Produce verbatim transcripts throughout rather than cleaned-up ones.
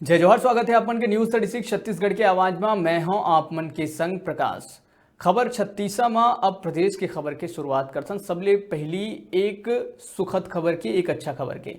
जय जोहार, स्वागत है आप मन के News Thirty Six छत्तीसगढ़ के आवाज में। मैं हूं आप मन के संग प्रकाश। खबर छत्तीसा में अब प्रदेश के खबर के शुरुआत करथन। सबले पहली एक सुखद खबर के, एक अच्छा खबर के।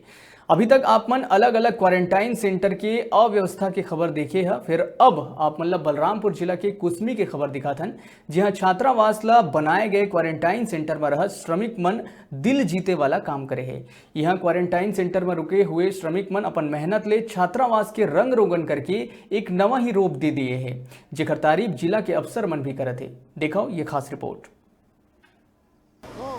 अभी तक आप मन अलग-अलग quarantine center के अव्यवस्था के खबर देखे ह, फिर अब आप मन ला बलरामपुर जिला के कुसमी के खबर दिखाथन, जिहां छात्रावास ला बनाए गए quarantine center में रहत श्रमिक मन दिल जीते वाला काम करे हे। इहां quarantine center में रुके हुए श्रमिक मन अपन मेहनत ले छात्रावास के रंग रोगन करके एक नवा ही रूप दे दिए हे, जेकर तारीफ जिला के अफसर मन भी करत हे। देखो ये खास रिपोर्ट।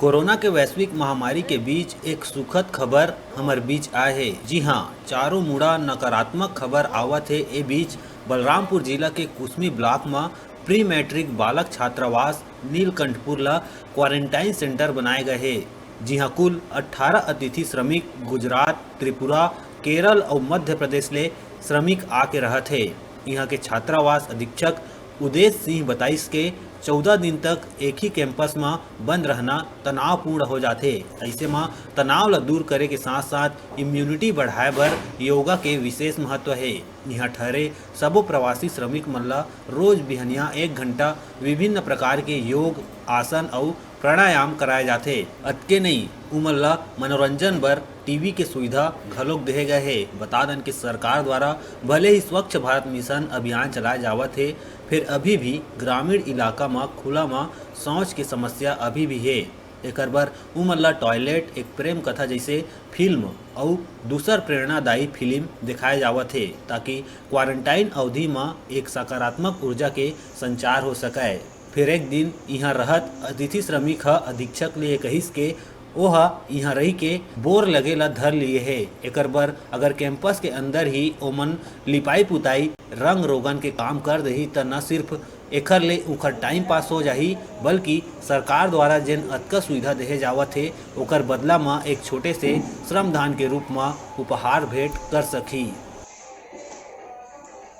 कोरोना के वैश्विक महामारी के बीच एक सुखद खबर हमर बीच आए हे। जी हां, चारों मुड़ा नकारात्मक खबर आवत हे। ए बीच बलरामपुर जिला के कुसमी ब्लॉक म प्री मैट्रिक बालक छात्रावास नीलकंठपुर ल quarantine center बनाए गए हे, जिहां कुल अट्ठारह अतिथि श्रमिक गुजरात, त्रिपुरा, केरल अउ मध्य प्रदेश ले श्रमिक आके रहत हे। इहां के छात्रावास अधीक्षक उदेश सिंह बताइस के चौदह दिन तक एक ही कैंपस म बंद रहना तनावपूर्ण हो जाथे। अइसे म तनाव ल दूर करे के साथ-साथ immunity बढ़ाए बर योगा के विशेष महत्व हे। इहां ठहरे सबो प्रवासी श्रमिक मन ल रोज बिहनिया एक घंटा विभिन्न प्रकार के योग, आसन अउ प्राणायाम कराए जाथे। अतके नइ, उमन ल मनोरंजन बर टीवी के सुविधा घलोक देहे गए हे। बता दन कि सरकार द्वारा भले ही स्वच्छ भारत मिशन अभियान चलाए जावत हे, फिर अभी भी ग्रामीण इलाका म खुला म शौच के समस्या अभी भी हे। एकर बर उमन ल टॉयलेट, एक प्रेम कथा जैसे फिल्म अउ दूसर प्रेरणादायी फिल्म दिखाए जावत हे, ताकि क्वारंटाइन अवधि म एक सकारात्मक ऊर्जा के संचार हो सकय। फिर एक दिन इहां रहत अतिथि श्रमिक ह अधीक्षक ले कहिस के ओह इहां रहि के बोर लगे ला धर लिए हे। एकर बर अगर कैंपस के अंदर ही ओमन लिपाई पुताई, रंग रोगन के काम कर देही, त न सिर्फ एखर ले उंखर टाइम पास हो जाही, बल्कि सरकार द्वारा जेन अतका सुविधा देहे जावत हे, ओकर बदला म एक छोटे से श्रमदान के रूप म उपहार भेंट कर सकही।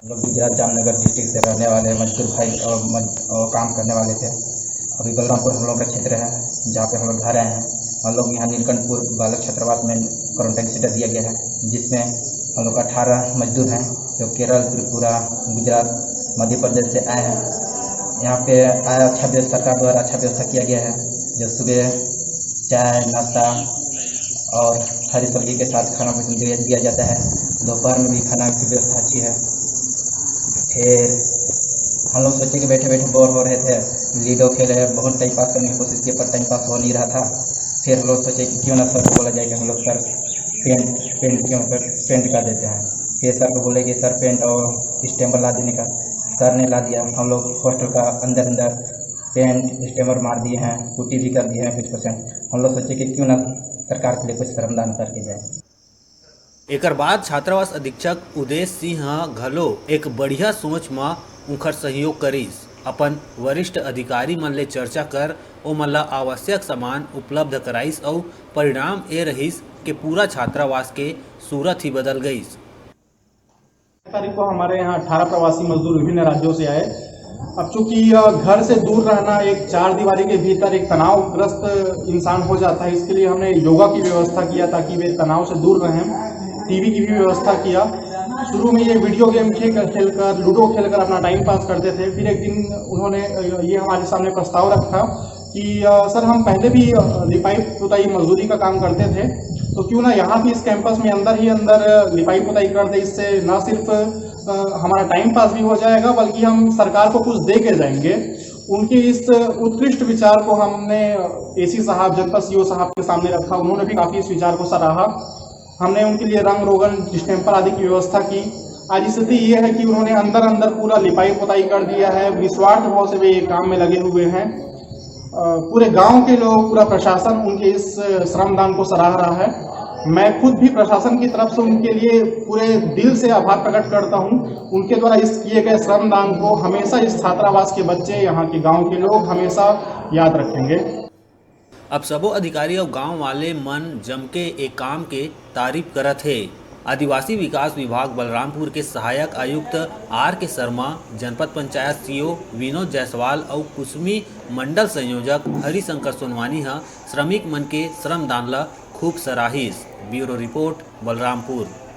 हम लोग गुजरात जामनगर डिस्ट्रिक्ट से रहने वाले मजदूर भाई और, मज, और काम करने वाले थे। अभी बलरामपुर हम लोग का क्षेत्र है, जहाँ पे हम लोग घर आए हैं। हम लोग यहाँ नीलकंठपुर बालक छात्रावास में क्वारंटाइन सेंटर दिया गया है, जिसमें हम लोग अठारह मजदूर हैं, जो केरल, त्रिपुरा, गुजरात, मध्य प्रदेश से आए हैं। यहाँ पे आया, अच्छा व्यवस्था, सरकार द्वारा अच्छा व्यवस्था किया गया है, जो सुबह चाय, नाश्ता और हरी सब्जी के साथ खाना भोजन दिया, दिया जाता है। दोपहर में भी खाना की व्यवस्था अच्छी है। फिर हम लोग सोचे कि बैठे बैठे बोर हो रहे थे, लूडो खेले, बहुत टाइम पास करने की कोशिश की, पर टाइम पास हो नहीं रहा था। फिर हम लोग सोचे कि क्यों ना सर को बोला जाए कि हम लोग सर पेंट, पेंट क्यों कर, पेंट कर देते हैं। फिर सर को बोले कि सर पेंट और स्टेम्पर ला देने का, सर ने ला दिया। हम लोग हॉस्टल का अंदर अंदर पेंट, स्टेम्पर मार दिए हैं, पुट्टी भी कर दिए हैं कुछ परसेंट। हम लोग सोचे कि क्यों ना सरकार के लिए कुछ श्रमदान करके जाए। एकर बाद छात्रावास अधीक्षक उदेश सिंह ह घलो एक बढ़िया सोच म उंखर सहयोग करिस। अपन वरिष्ठ अधिकारी मन ले चर्चा कर ओमन ल आवश्यक सामान उपलब्ध कराइस अउ परिणाम ए रहिस के पूरा छात्रावास के सूरत ही बदल गइस। तारीख को हमारे यहाँ अठारह प्रवासी मजदूर विभिन्न राज्यों से आए। अब चूंकि, अ, घर से दूर रहना, एक चार दीवारी के भीतर एक तनावग्रस्त इंसान हो जाता है, इसके लिए हमने योगा की व्यवस्था किया ताकि वे तनाव से दूर रहें। टीवी की भी व्यवस्था किया। शुरू में ये वीडियो गेम खेल, खेलकर, लूडो खेलकर अपना टाइम पास करते थे। फिर एक दिन उन्होंने, अ, ये हमारे सामने प्रस्ताव रखा कि, अ, सर, हम पहले भी, अ, लिपाई पुताई मजदूरी का काम करते थे, तो क्यों ना यहाँ भी इस कैंपस में अंदर ही अंदर लिपाई पुताई कर दे। इससे न सिर्फ, अ, हमारा टाइम पास भी हो जाएगा, बल्कि हम सरकार को कुछ दे के जाएंगे। उनके इस उत्कृष्ट विचार को हमने एसी साहब, जनपद सीओ साहब के सामने रखा। उन्होंने भी काफ़ी इस विचार को सराहा। हमने उनके लिए रंग रोगन, डिस्टेम्पर आदि की व्यवस्था की। आज स्थिति ये है कि उन्होंने अंदर अंदर पूरा लिपाई पुताई कर दिया है, निस्वार्थ भाव से वे ये काम में लगे हुए हैं। अ, पूरे गांव के लोग, पूरा प्रशासन उनके इस श्रमदान को सराह रहा है। मैं खुद भी प्रशासन की तरफ से उनके लिए पूरे दिल से आभार प्रकट करता हूं। उनके द्वारा इस किए गए श्रमदान को हमेशा इस छात्रावास के बच्चे, यहाँ के गांव के लोग हमेशा याद रखेंगे। अब सबो अधिकारी अउ गांव वाले मन जमके ए काम के तारीफ करत हे। आदिवासी विकास विभाग बलरामपुर के सहायक आयुक्त आर के शर्मा, जनपद पंचायत सीओ विनोद जायसवाल अउ कुसमी मंडल संयोजक हरिशंकर सोनवानी ह श्रमिक मन के श्रमदान ल खूब सराहिस। Bureau report, Balrampur.